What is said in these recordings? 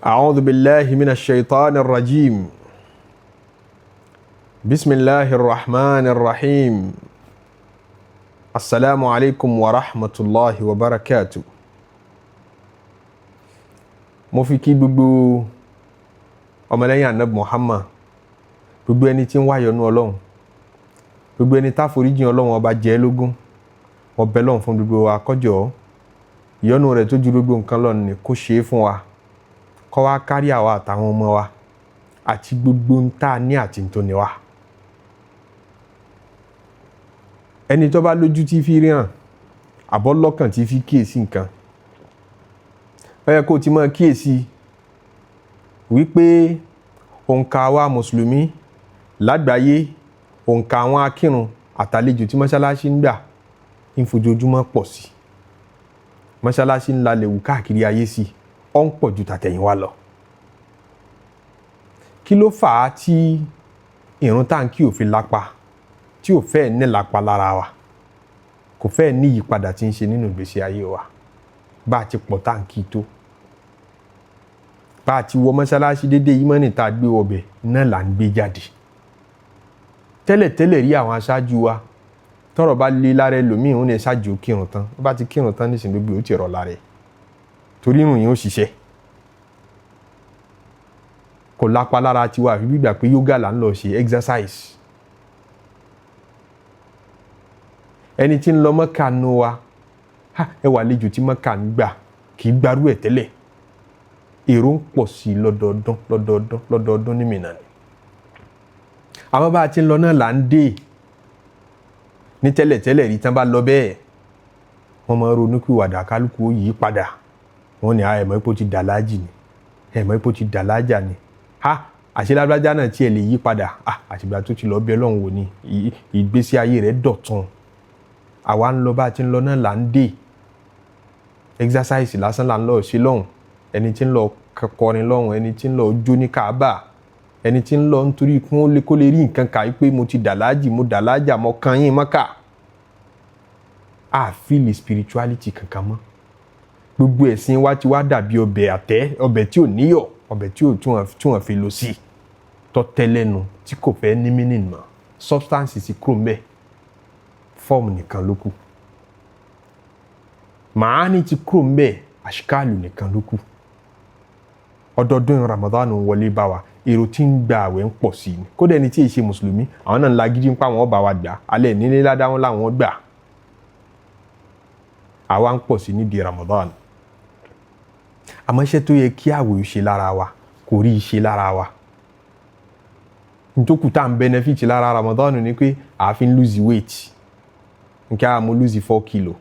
أعوذ بالله من الشيطان الرجيم. بسم الله الرحمن الرحيم. السلام عليكم ورحمة الله وبركاته. Mo fi kí gbogbo ọmọlẹ́yìn Anabi Muhammad, gbogbo ẹni tí ń wá ìyọ́nú Ọlọ́run, gbogbo ẹni táforíjìn Ọlọ́run ọba jẹ́ lógún. Mo bẹ̀ Ọlọ́run fún gbogbo wa, kọjọ́ ìyọ́nú rẹ̀ tó ju gbogbo nǹkan lọ ní kó ṣe é fún wa, kó wá kárí àwa àtàwọn ọmọ wa àti gbogbo ń tá a ní àti tó ní wa. Ẹni tó bá lójú tí fi ríran, àbọ̀ lọ́kàn tí fi kíyèsí nǹkan, ó yẹ kó ti máa kíyèsí wípé òǹkà wa mùsùlùmí lágbàáyé, òǹkà àwọn akírun àtàlejò tí mọ́ṣáláṣí ń gbà ń fojoojúmọ́ pọ̀ sí. Mọ́ṣáláṣí ńlá lè wù káàkiri ayé sí, ó ń pọ̀ ju tàtẹ̀yìnwá lọ. Kí ló fà á tí ìrun táǹkì ò fi lápa, tí ò fẹ́ ní lápa lára wa, kò fẹ́ ní ìyípadà tí ń ṣe nínú ìgbésí ayé wa, bá a ti pọ̀ táǹkì tó, bá a ti wọ mọ́ṣáláṣí dédé ìmọ̀nì tá a gbé wọbẹ̀ náà là ń gbé jáde? Tẹ́lẹ̀tẹ́lẹ̀ rí, àwọn aṣáájú wa, tọ́rọ̀ bá lé lára ẹlòmíì, òun ní ṣáàjú kírun tán. Ó bá ti kírun tán nísìnyí, gbogbo ó ti rọ̀ lára ẹ̀, torí irun yìí ó ṣiṣẹ́, kò lápa lára tiwa, àfi gbígbà pé yoga là ń lọ ṣe, exercise. Ẹni tí ń lọ Mọ́kà nù wa, ẹ wà lẹ́jọ́ tí Mọ́kà ń gbà kì í gbarú ẹ̀ tẹ́lẹ̀. Èrò ń pọ̀ sí i lọ́dọọdún, lọ́dọọdún, lọ́dọọdún ní Mínà ni. Àwọn bá a ti ń lọ náà là ń dé. Ní tẹ́lẹ̀tẹ́lẹ̀ rí, tán bá lọ bẹ́ẹ̀, wọ́n máa ń ronú pìwàdà, kálukú ó yí padà. Wọ́n ní ẹ̀mọ́ ipò ti dà láàjì ni, ẹ̀mọ́ ipò ti dà láàjà ni, ha àṣelágbájá náà tiẹ̀ lè yí padà. Àtìgbà tó ti lọ bẹ Ọlọ́run wò ni ìgbésí ayé rẹ̀ dọ̀tun. Àwa ń lọ, bá a ti ń lọ náà là ń dé. Exercise lásán là ń lọ ṣe lọ́hùn. Ẹni tí ń lọ kọrin lọ́hùn, ẹni tí ń lọ jó ní Kaaba, ẹni tí ń lọ nítorí kí wọ́n lè kó lè rí nǹkan kà pé mo ti dà láàjì, mo dà láàjà, mo kàn yín Mọ́kà. A feel spirituality kankan mọ́. Gbogbo ẹ̀sìn wa ti wá dàbí ọbẹ̀ àtẹ́, ọbẹ̀ tí ò níyọ̀, ọbẹ̀ tí ò tí wọ́n fi lò sí tọ́tẹ́ lẹ́nu, tí kò fẹ́ ní meaning mọ́. Substance ti kúrò mbẹ́, form nìkan ló kù. Màání ti kúrò mbẹ́, àṣìkáàlù nìkan ló kù. Ọdọọdún Ramadan wọlé bá wa, èrò tí ń gba àwẹ̀ ń pọ̀ sí i. Kódà ẹni tí ì ṣe mùsùlùmí, àwọn náà ń la gidi ń pa àwọn ọba wa gbà alẹ́ nílé ládàá wọn làwọn gbà. Àwa ń pọ̀ sí nídìí Ramadan, àmọ́ iṣẹ́ tó yẹ kí àwẹ̀ ó ṣe lára wa, kò rí i ṣe lára wa. Ntókù tá à ń benefit lára Ramadan ni pé àá fi ń lose weight. Nká mo lose 4 kilo,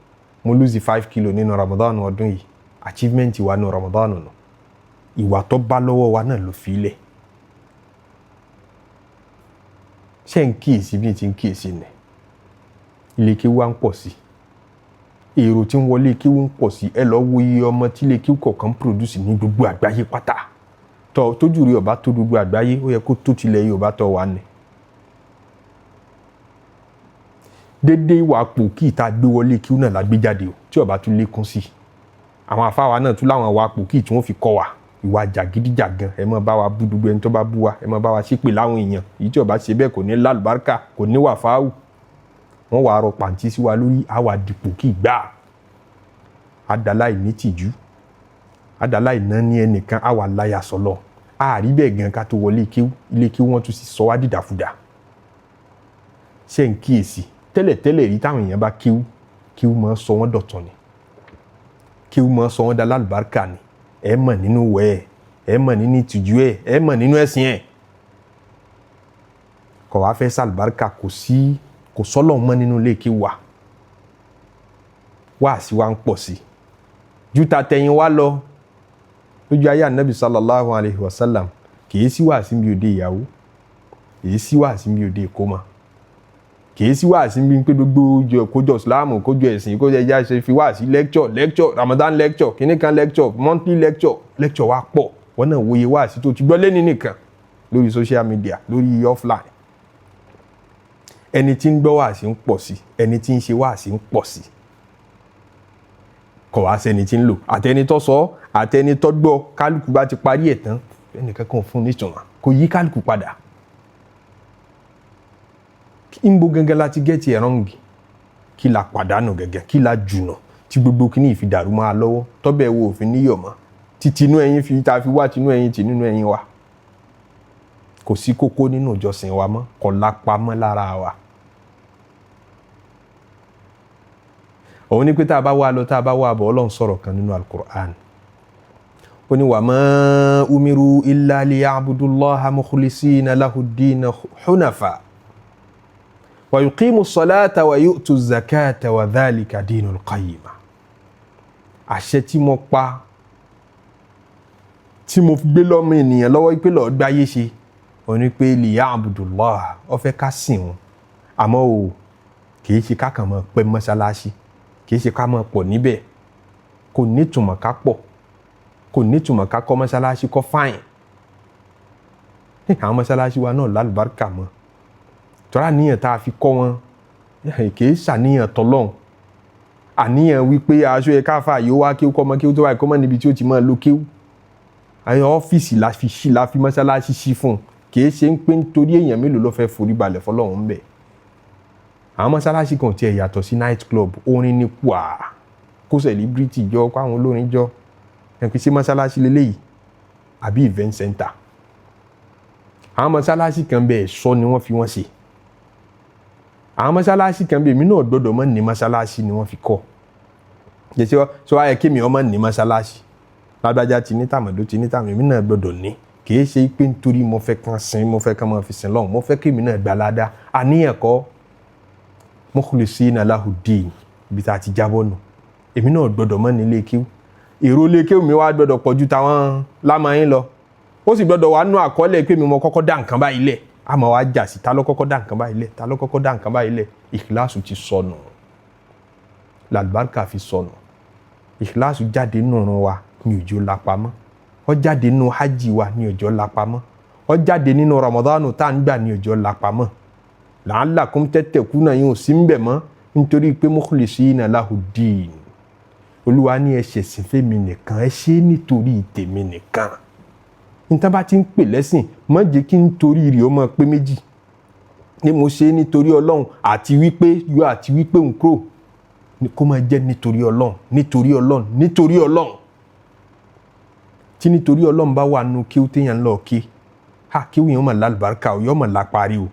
mo lose 5 kilo nínú Ramadan ọdún yìí. Achievement wa nínú Ramadan nù. Ìwà tó bá lọ́wọ́ wa náà ló fi lẹ̀. Ṣé ń kíyèsí bí ti ń kíyèsí ni? Ilé kéwú wa ń pọ̀ sí, èrò tí ń wọlé kéwú ń pọ̀ sí. Ẹ lọ wo iye ọmọ tí ilé kéwú kọ̀ọ̀kan produce ní gbogbo àgbáyé pátá. Tọ́ tójú rí ọba tó gbogbo àgbáyé, ó yẹ kó tó tilẹ̀ Yorùbá tó wà ní. Dédé ìwà pò kí ìta gbé wọlé kéwú náà la gbé jáde o, tí ọba tún lékún sí. Àwọn afáwa náà tún láwọn ìwà pò kí tí wọ́n fi kọ́ wa, ìwà jàgídíjàgan. Ẹ má bá wa bú gbogbo ẹni tó bá bú wa, ẹ má bá wa ṣépè láwọn èèyàn èyí tí ọba ṣe bẹ́ẹ̀, kò ní lálùbáríkà, kò ní wà fáwù. Wọ́n wàá rọ pàǹtí sí wa lórí, àwa dìpò kí gbà àdàláì ní tìjú, àdàláì ná ní ẹnìkan, àwa láyà sọlọ. Àárí bẹ́ẹ̀ gan ká tó wọlé kéwú. Ilé kéwú, wọ́n tún sì sọ wá dìdàkudà. Ṣé ń kíyèsí? Tẹ́lẹ̀tẹ́lẹ̀ rí, táwọn èèyàn bá kéwú, kéwú máa sọ wọ́n dọ̀tun ni, kéwú máa sọ wọ́n da lálùbáríkà ni. Ẹ mọ̀ nínú wẹ̀ ẹ, mọ̀ nínú ìtìjú ẹ, ẹ mọ̀ nínú ẹ̀sìn ẹ̀. Kò wá fẹ́ sàlùbáríkà, kò sí, kò sọ́lọ̀ mọ́ nínú ilé kéwú wa. Wáàsí wa ń pọ̀ sí ju tàtẹ̀yìn wá lọ. Lójú ayé Anabi sallallahu alayhi wa sallam, kì í sí wáàsí bí òde ìyàwó, kì í sí wáàsí bí òde ìkómọ, kì í sí wáàsí bí pé gbogbo kójọ Islam, kójọ ẹ̀sìn, kójọ ẹja ṣe fi wáàsí, lecture, lecture, Ramadan lecture, kíní kan lecture, monthly lecture, lecture wa pọ̀. Wọ́n náà wòye wáàsí tó ti gbọ́ lẹ́ni nìkan lórí social media, lórí offline. Ẹni tí ń gbọ́ wáàsí ń pọ̀ sí, ẹni tí ń ṣe wáàsí ń pọ̀ sí, kò wá sẹ́ni tí ń lò, àtẹni tó sọ, Àtẹni tó gbọ́, kálukú bá ti parí ẹ̀ tán, ẹnìkan kan fún nítumọ̀, kò yí kálukú padà. Ń bo gangan láti get it wrong? Kí la pàdánù gẹ́gẹ́? Kí la jùnà tí gbogbo kíní ìfi dàrú máa lọ́wọ́, tọ́bẹ̀ wo òfin níyọ̀ mọ́, títí inú ẹyin fi ta fi wá tinú ẹyin tì nínú ẹyin wa? Kò sí kókó nínú ìjọsìn wa mọ́, kò lápá mọ́ lára wa. Òun ní pé tá a bá wá lọ, tá a bá wá bọ̀, Ọlọ́run sọ̀rọ̀ kan nínú Al-Qur'an. Ó ní wa ma umiru illa liya'budullaha mukhlisina lahu-ddina hunafa wa yuqimu ssalata wa yu'tu zakata wa dhalika dinul qayyima. Àṣẹ tí mo pa, tí mo gbé lọ́mọ ènìyàn lọ́wọ́ pé lọ́ọ́ gbáyé ṣe, ó ní pé liya'budullaha, ó fẹ́ ká sìn wọn. Àmọ́ o kì í ṣe ká kàn máa pẹ́ mọ́ṣáláṣí, kì í ṣe ká máa pọ̀ níbẹ̀. Kò nítumọ̀ ká pọ̀, kò nítumọ̀ ká kọ́ mọ́ṣáláṣí kọ́ fáìn. Àwọn mọ́ṣáláṣí wa náà lálùbáríkà mọ́, tọ́ra níyàn tá a fi kọ́ wọn kì í ṣàníyàn tọ́lọ́hún. Àníyàn wípé aṣọ yẹ káfà yóò wá kí ó kọ́ ọmọ kí ó tó báyìí kọ́ mọ́ níbi tí ó ti máa lo kéwú. Àwọn ọ́fíìsì la fi ṣí, la fi mọ́ṣáláṣí ṣí fún un. Kì í ṣe ń pé nítorí èèyàn mélòó ló fẹ́ forí balẹ̀ fọlọ́hún ń bẹ̀. Àwọn mọ́ṣáláṣí kan tiẹ̀ yàtọ̀ sí night club, orin ní kùà, kó celebrity jọ, kó àwọn olórin jọ. Ẹ̀ pé ṣé mọ́ṣáláṣí leléyìí àbí event center? Àwọn mọ́ṣáláṣí kan bẹ́ẹ̀ sọ ni wọ́n fi wọ́n ṣe. Àwọn mọ́ṣáláṣí kan bẹ́ẹ̀, èmi náà gbọ́dọ̀ mọ́ ní mọ́ṣáláṣí ni wọ́n fi kọ́. Jẹ́sí sọ wáyé kí mi ọmọ ní mọ́ṣáláṣí. Lágbájá ti ní, tàmọ̀dó ti ní, tàmọ̀, èmi náà gbọ́dọ̀ ní. Kì í ṣe pé nítorí mo fẹ́ kàn sin, mo fẹ́ kàn máa fi sin lọ́hùn, mo fẹ́ kí èmi náà gbà ládàá. Àníyàn kọ́, mukhlisina lahu ddin, ibi tá a ti jábọ́ nù. Èmi náà gbọ́dọ̀ mọ́ ní ilé kéwú. Èrò ilé kéwú mi wá gbọ́dọ̀ pọ̀ ju tàwọn lámàyín lọ. Ó sì gbọ́dọ̀ wá nú àkọọ́lẹ̀ pé mi mo kọ́kọ́ dá nǹkan báyìí lẹ̀. A máa wá jà sí ta ló kọ́kọ́ dá nǹkan báyìí lẹ̀, ta ló kọ́kọ́ dá nǹkan báyìí lẹ̀. Ìkíláàsù ti sọnù, làlùbáríkà fi sọnù. Ìkíláàsù jáde nínú ọ̀run wa ní òjò lápamọ́, ó jáde nínú hajj wa ní òjò lápamọ́, ó jáde nínú Ramadanu tá à ń gbà ní òjò lápamọ́. La'allakum tattaquna yín ò sí ń bẹ̀ mọ́, nítorí pé mukhlisina lahu ddin. Olúwa ní ẹ ṣẹ̀sìn fẹ́mi nìkan, ẹ ṣe é nítorí tèmi nìkan. Níta bá ti ń pè lẹ́sìn, má jẹ́ kí n torí rẹ̀ ó máa pé méjì. Ní mo ṣe é nítorí Ọlọ́run àti wípé yọ àti wípé ń kúrò, kó máa jẹ́ nítorí Ọlọ́run, nítorí Ọlọ́run, nítorí Ọlọ́run. Tí nítorí Ọlọ́run bá wà nù kí ó téèyàn lọ kí, ha kí ó yẹn mọ̀ lálùbáríkà ó yọ mọ̀ lápárí o.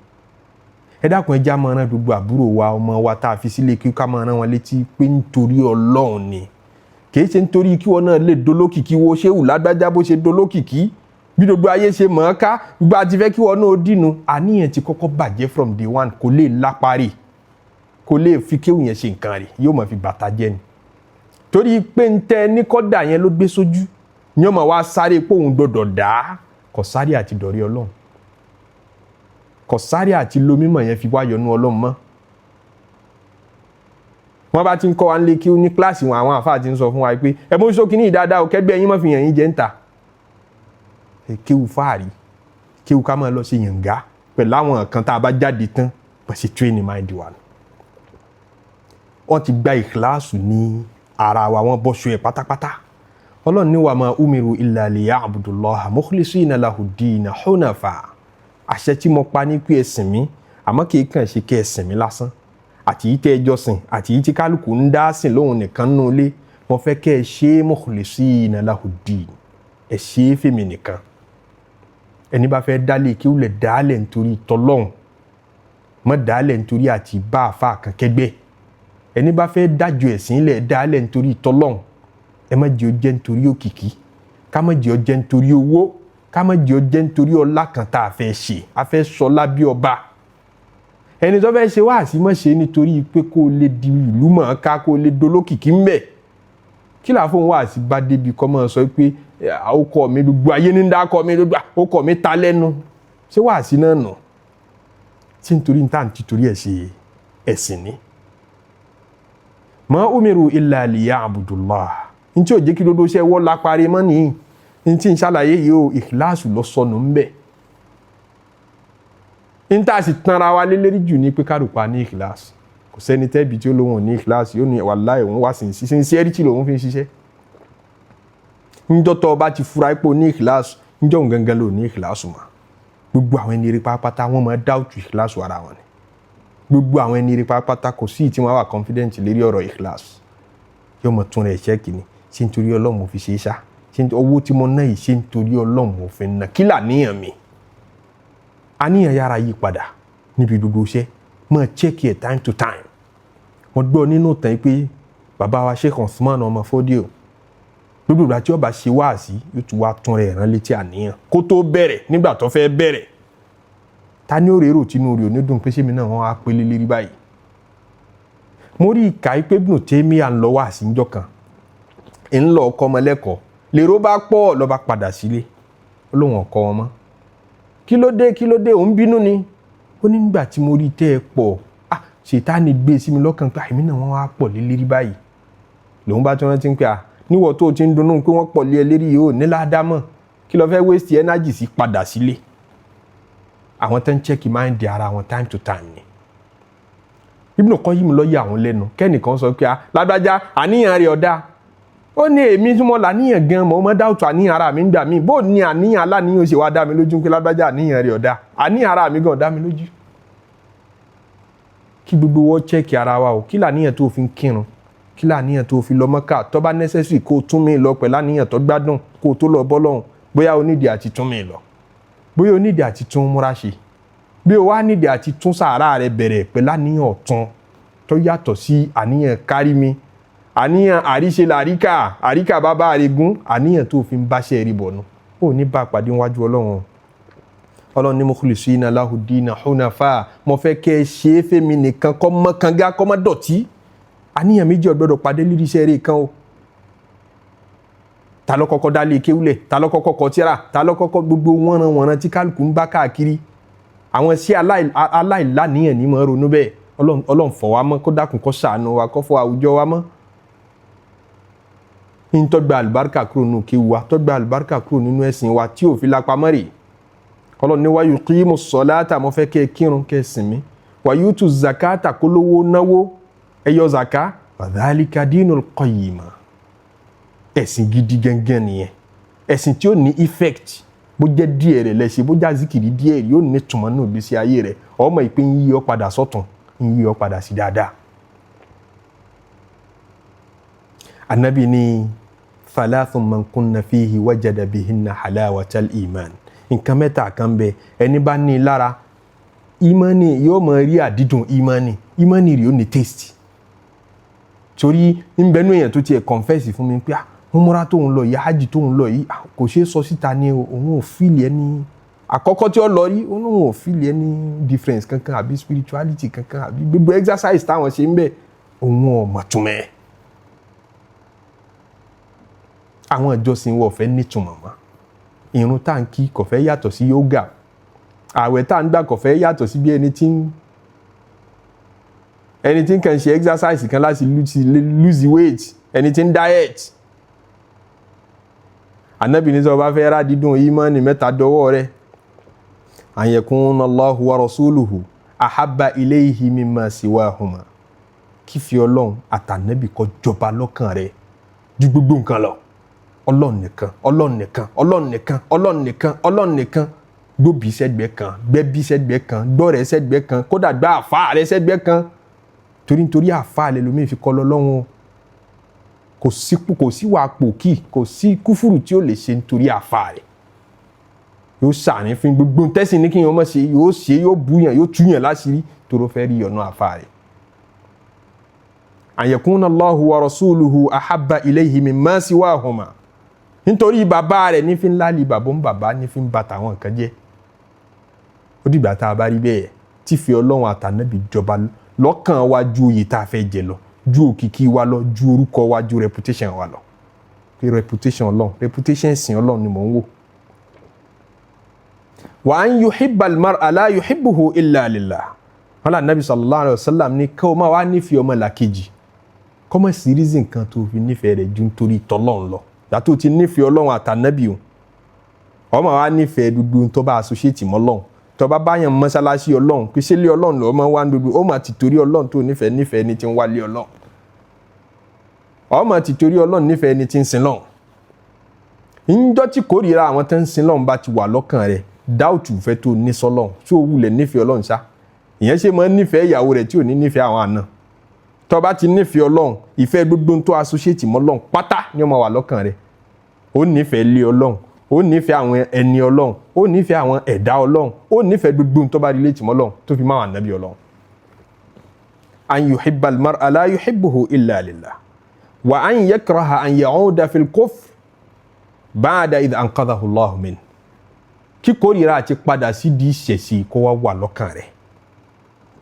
Ẹ dákun, ẹ já máa rán gbogbo àbúrò wa, ọmọ wa tá a fi sílé kí ká máa rán wọn létí pé nítorí Ọlọ́run ni. Kì í ṣe nítorí kí wọn náà lè dolókìkí, wo ṣéwù lágbájá bó ṣe dolókìkí, bí gbogbo ayé ṣe mọ̀ ọ́n ká, gba ti fẹ́ kí wọn náà dìnnú. Àníyàn ti kọ́kọ́ bàjẹ́ from day one, kò lè lápárí, kò lè fi kéwù yẹn ṣe nǹkan rẹ̀, yóò máa fi bàtà jẹ́ ni. Torí pé ń tẹ́ ní kọ́dà yẹn ló gbé sójú, ní ọmọ wa sáré pé òun gbọdọ̀ dá, kò sáré àti dọ̀rí Ọlọ́run, kò sáré àti lo mímọ̀ yẹn fi wá yọ́nú Ọlọ́run mọ́. Wọ́n bá ti ń kọ́ wa nílé kí ó ní kíláàsì wọn, àwọn àfáà ti ń sọ fún wa pé ẹ mú sókè ní ìdáadáa o, kẹgbẹ́ yín má fi yàn yín jẹ́ ń ta. Kéwù fáàrí, kéwù ká máa lọ sí yànga pẹ̀lú àwọn kan tá a bá jáde tán, bá ṣe train mind wa nù. Wọ́n ti gba ìkíláàsù ní ara wa, wọ́n bọ́ṣọ ẹ̀ pátápátá. Ọlọ́run ní wa ma umiru illa liya'budullaha mukhlisina lahu ddina hunafa. Àṣẹ tí mo pa ní pé ẹ sìn mí, àmọ́ kì í kàn ṣe kẹ́ ẹ sìn mí lásán. Àti yìí tẹ́ ẹ jọ́sìn, àti yìí tí kálukú ń dá sìn lóhun nìkan nínú ilé, mo fẹ́ kẹ́ ẹ ṣe mukhlisina lahu ddin. Ẹ ṣe é fèmí nìkan. Ẹni bá fẹ́ dálé kí ó lè dálẹ̀ nítorí tọlọ́hun, má dálẹ̀ nítorí àti bá àfa kan kẹ́gbẹ́. Ẹni bá fẹ́ dájọ́ ẹ̀sìn lẹ̀, dálẹ̀ nítorí tọlọ́hun. Ẹ má jẹ́ ó jẹ́ nítorí òkìkí, ká má jẹ́ ó jẹ́ nítorí owó, ká má jẹ́ ó jẹ́ nítorí ọlá kan tá a fẹ́ ṣe, a fẹ́ sọlá bí ọba. Ẹni tó fẹ́ ṣe wáàsí má ṣe nítorí pé kó lè di ìlú mọ̀ọ́ká, kó lè dolókìkí ń bẹ̀. Kí là fún wáàsí bá débi kọ́ máa sọ pé ọkọ mi gbogbo ayé ní dákọ mi gbogbo ọkọ mi ta lẹ́nu. Ṣé wáàsí náà nù? Tí nítorí ní táǹtì torí ẹ̀ ṣe ẹ̀sìn ni. Ma umiru illa liya'budullah. Ní tí ò jẹ́ kí dodo iṣẹ́ wọ́ lápárí mọ́ nìyí. Ní tí ń ṣàlàyé yìí o, ìkíláàsù lọ sọnù ń bẹ̀. Ní tá a sì tanra wa lé lérí jù ní pé kárùpá ní ìkíláàsù. Kò sẹ́ni tẹ́bi tí ó lóhùn ní ìkíláàsù, yóò ní wàláhì òun wá sincerity lòun fi ń ṣiṣẹ́. Níjọ́ tó o bá ti fura ipò ní ìkìláàsù, níjọ́ òun gangan ló ní ìkìláàsù mọ́. Gbogbo àwọn ẹni rí pátápátá, wọ́n máa dáùtù ìkìláàsù ara wọn ni. Gbogbo àwọn ẹni rí pátápátá, kò sí ìtí wọn wà confident lérí ọ̀rọ̀ ìkìláàsù. Yóò mọ̀ tún rẹ̀ ṣẹ́ẹ̀kì ni. Ṣé nítorí Ọlọ́run mo fi ṣe é ṣá? Ṣé owó tí mo ná yìí, ṣé nítorí Ọlọ́run mo fi ná? Kí làníyàn mi? Àníyàn yára yí padà níbi gbogbo iṣẹ́. Máa check ẹ̀ time to time. Wọ́n gbọ́ nínú ìtàn yìí pé bàbá wa Sheikh Usman ọmọ Fodio, gbogbo ìgbà tí ó bá ṣe wáàsí, yóò tún wá tún rẹ̀ rán létí àníyàn kó tó bẹ̀rẹ̀. Nígbà tó fẹ́ bẹ̀rẹ̀, ta ni ó rérò tínú rẹ̀ ò ní dùn pé sẹ́mi náà wọ́n á pélé lérí báyìí? Mo rí ìka pé Ibn Taymiyyah ń lọ wáàsí ńjọ́ kan, ń lọ ọkọ ọmọ lẹ́kọ̀ọ́, lèrò bá pọ̀, ló bá padà sílé, ó lóun ọkọ wọn mọ́. Kí ló dé? Kí ló dé? Òun bínú ni. Ó ní nígbà tí mo rí tẹ́ ẹ pọ̀, ah, ṣètánì gbé sí mi lọ́kàn pé àìmí náà wọ́n á pọ̀ lé lérí báyìí. Lòun bá tún rántí pé à níwọ̀ tó o ti ń dunnú pé wọ́n pọ̀ lé ẹ lérí yìí, ò ní ládàá, kí ló fẹ́ waste energy sí? Padà sílé. Àwọn tó ń check mind ara wọn time to time ni. Ibn Qayyim lọ yà àwọn lẹ́nu kẹ́nìkan sọ pé, ah, lágbájá, àníyàn rẹ̀ ọ̀dà. Ó ní èmi tí mo làníyàn gan mọ̀, ọmọ dáwùtò àníyàn ara mi ń gbà mí. Bó ní àníyàn aláníyàn ó ṣe wá dá mi lójú pé lágbájá, àníyàn rẹ̀ ọ̀dà? Àníyàn ara mi gan dá mi lójú. Kí gbogbo wọ́n check ara wa o. Kí làníyàn tó fi ń kírun? Kí làníyàn tó fi lọ Mọ́kà? Tó bá necessary, kó o tún mi lọ pẹ̀lú àníyàn tó gbádùn kó o tó lọ bọ́ lọ́hùn. Bóyá o nídìí àti tún mi lọ, bóyá o nídìí àti tún múra ṣe, bí o wá nídìí àti tún sàárà rẹ bẹ̀rẹ̀ pẹ̀lú àníyàn ọ̀tun tó yàtọ̀ sí àníyàn kárí mi, àníyàn àríṣe làríkà àríkà bàbá àrègún, àníyàn tó fi ń báṣẹ́ rí bọ̀nu, ó ní bá a pàdé níwájú Ọlọ́run. Ọlọ́run ní mukhlisina lahu dina hunafa, mo fẹ́ kẹ́ ẹ ṣe é fẹ́mi nìkan, kọ́ mọ́ kanga, kọ́ mọ́ dọ̀tí. Àníyàn méjì ò gbọ́dọ̀ pàdé lírí iṣẹ́ rẹ̀ kan o. Ta ló kọ́kọ́ dálé kéwúlẹ̀? Ta ló kọ́kọ́ kọ tírà? Ta ló kọ́kọ́? Gbogbo wọ́nranwọ̀nran tí kálukú ń bá káàkiri, àwọn sí aláìláníyàn ní mọ̀ ronú bẹ́ẹ̀. Ọlọ́run fọ̀ wá mọ́, kó dákun, kó ṣàánú wa, kó fọ̀ àwùjọ wa mọ́. Ń tọ́gba àlùbáríkà kúrò nínú kéwu wa, tọ́gba àlùbáríkà kúrò nínú ẹ̀sìn wa tí ò fi lápamọ́ rè. Ọlọ́run ní wa yuqimu ssalata, mo fẹ́ kẹ́ ẹ kírun, kẹ́ ẹ sìn mí. Wa yutu zakata, kó lówó náwó, ẹ yọ zaka. Wa dhalika dinul qayyima, ẹ̀sìn gidi gangan nìyẹn, ẹ̀sìn tí ó ní effect. Bó jẹ́ díẹ̀ rẹ̀ lẹ́sẹ̀, bó jẹ́ àzíkìrì díẹ̀, yóò ní tùmọ̀ nínú ìgbésí ayé rẹ̀. Ọmọ ìpín ń yí ọ padà sọ́tún, ń yí ọ padà sí dáadáa. Anabi ní thalathun man kunna fihi wajada bihinna halawatal iman. Nǹkan mẹ́ta kan bẹ, ẹni bá ní lára, imani yóò máa rí àdídùn imani, imani rẹ̀ ó ní taste. Torí ń bẹnu èèyàn tó tiẹ̀ confess fún mi pé, ah, umra tóun lọ yìí, hajj tóun lọ yìí, kò ṣeé sọ síta ni o, òun ò feel ẹni àkọ́kọ́ tí ó lọ rí, òun ò feel ẹni difference kankan àbí spirituality kankan àbí gbogbo exercise táwọn ṣe ń bẹ, òun ò mọ̀ túmẹ̀. Àwọn ìjọsìn wọ̀ fẹ́ nítumọ̀ mọ́. Irun tá à ń kí kò fẹ́ yàtọ̀ sí yoga, ààwẹ̀ tá à ń gbà kò fẹ́ yàtọ̀ sí bí ẹni tí ń kàn ṣe exercise kan láti lose weight, ẹni tí ń diet. Ànábì ní sọ bá fẹ́ rà dídùn ìmánì, mẹ́ta dọwọ́ rẹ̀: an yakuna Allahu wa rasuluhu ahabba ilayhi mimma siwahuma, kífi Ọlọ́run àtànábì kó jọba lọ́kàn rẹ̀ ju gbogbo nǹkan lọ. Ọlọ́run nìkan, Ọlọ́run nìkan, Ọlọ́run nìkan, Ọlọ́run nìkan, Ọlọ́run nìkan. Gbóbi sẹ́gbẹ́ kan, gbẹ́bí sẹ́gbẹ́ kan, gbọ́rẹ̀ sẹ́gbẹ́ kan, kódà gbá àfa rẹ̀ sẹ́gbẹ́ kan. Torí nítorí àfa rẹ̀ lómi fi kọ́ lọ lọ́wọ́. Kò sí, kò sí wàá pòkì, kò sí kúfùrù tí ó lè ṣe nítorí àfa rẹ̀. Yóò ṣànífín gbogbo tẹ́sí ní kí yẹn ọmọ ṣe, yóò ṣe, yóò búyàn, yóò túyàn láṣìírí, toró fẹ́ rí ọ̀nà àfa rẹ̀. An yakuna Allahu wa rasuluhu ahabba ilayhi mimma siwahuma. Nítorí bàbá rẹ̀ ní fi ń láàlì bàbá ń bàbá, ní fi ń ba tàwọn nǹkan jẹ́. Ó dìgbà tá a bá rí bẹ́ẹ̀, tí fi Ọlọ́run àtànábì jọba lọ́kàn wa ju oyè tá a fẹ́ jẹ lọ, ju òkìkí wa lọ, ju orúkọ wa, ju reputation wa lọ. Pé reputation Ọlọ́run, reputation ẹ̀sìn Ọlọ́run ni mò ń wò. Wa an yuhibba al-mar'a la yuhibbuhu illa lillah. Wọn là nàbì sallallahu alayhi wa sallam ní kí o máa wá nífẹ̀ẹ́ ọmọ làkejì, kọ́mọ̀ sí reason kan tó fi nífẹ̀ẹ́ rẹ̀ ju nítorí tọ́lọ́run lọ. Yàtọ̀ ti nífẹ̀ẹ́ Ọlọ́run àtànábì o, ọmọ wa nífẹ̀ẹ́ gbogbo tó bá associate mọ́ Ọlọ́run, tó bá báyàn mọ́sálásí Ọlọ́run, pé sílé Ọlọ́run lọ́ọ́ máa wá ń gbogbo, ó máa ti torí Ọlọ́run tó nífẹ̀ẹ́ nífẹ̀ẹ́ ní ti ń wálé Ọlọ́run, ó máa ti torí Ọlọ́run nífẹ̀ẹ́ ní ti ń sin Lọ́run. Ńjọ́ tí kórìíra àwọn tó ń sin lọ́hùn bá ti wà lọ́kàn rẹ̀, dáùtù fẹ́ tó ní sọ́lọ́hùn tí ó wulẹ̀ nífẹ̀ẹ́ Ọlọ́run ṣá. Ìyẹn ṣe máa ń nífẹ̀ẹ́ ìyàwó rẹ̀ tí ò ní nífẹ̀ẹ́ àwọn àna. Tó bá ti nífẹ̀ẹ́ Ọlọ́run, ìfẹ́ gbogbo tó associate mọ́ Ọlọ́run pátá ni ó máa wà lọ́kàn rẹ̀. Ó nífẹ̀ẹ́ ilé Ọlọ́run, ó nífẹ̀ẹ́ àwọn ẹni Ọlọ́run, ó nífẹ̀ẹ́ àwọn ẹ̀dá Ọlọ́run, ó nífẹ̀ẹ́ gbogbo tó bá relate mọ́ Ọlọ́run tó fi máa wà nábì Ọlọ́run. An yuhibba al-mar'a la yuhibbuhu illa lillah wa an yakraha an ya'uda fil kufr ba'da idh anqadhahu Allahu min. Kíkórìíra àti padà sí di ìṣẹ̀sì kó wá wà lọ́kàn rẹ̀,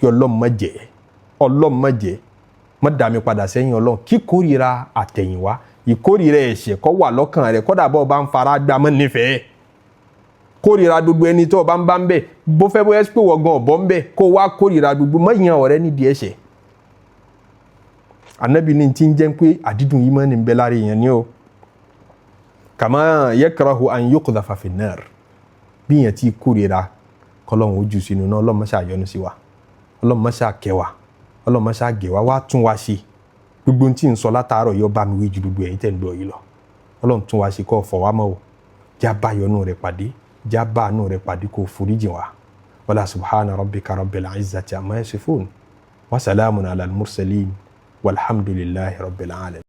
kí Ọlọ́run má jẹ́, Ọlọ́run má jẹ́, má dá mi padà sẹ́yìn Ọlọ́run. Kíkórìíra àtẹ̀yìnwá, ìkórìíra ẹ̀ṣẹ̀ kó wà lọ́kàn rẹ̀, kódà bọ́ ọ bá ń fara gbá mọ́ nífẹ̀ẹ́. Kórìíra gbogbo ẹni tó o bá ń bá ń bẹ̀, bó fẹ́ bóyá pé wọ́n gan ọ̀bọ ń bẹ̀, kó wá kórìíra gbogbo mọ́ ìyẹn ọ̀rẹ́ nídìí ẹ̀ṣẹ̀. Anabi ní ti ń jẹ́ pé àdídùn yìí máa ń bẹ lára èèyàn ni o. Kama yakrahu an yuqdhafa fin nar, bí èèyàn ti kórìíra kọlọ́hún ojú sínú náà. Ọlọ́run má ṣe àyọ́nú sí wa, Ọlọ́run má ṣe àkẹ́ wa, Ọlọ́run má ṣe àgẹ̀ wa, wá tún wa ṣe. Gbogbo tí ń sọ látàárọ̀ yóò bá mi wí ju gbogbo ẹ̀yin tẹ̀ ń gbọ́ yìí lọ. Ọlọ́run tún wa ṣe, kó fọ̀ wá mọ́ o, já bá yọ́nú rẹ̀ pàdé, já bá àánú rẹ̀ pàdé, kó foríjì wa. Wala subhana rabbika rabbil izzati amma yasifun wa salamun ala al-mursalin walhamdulillahi rabbil alamin.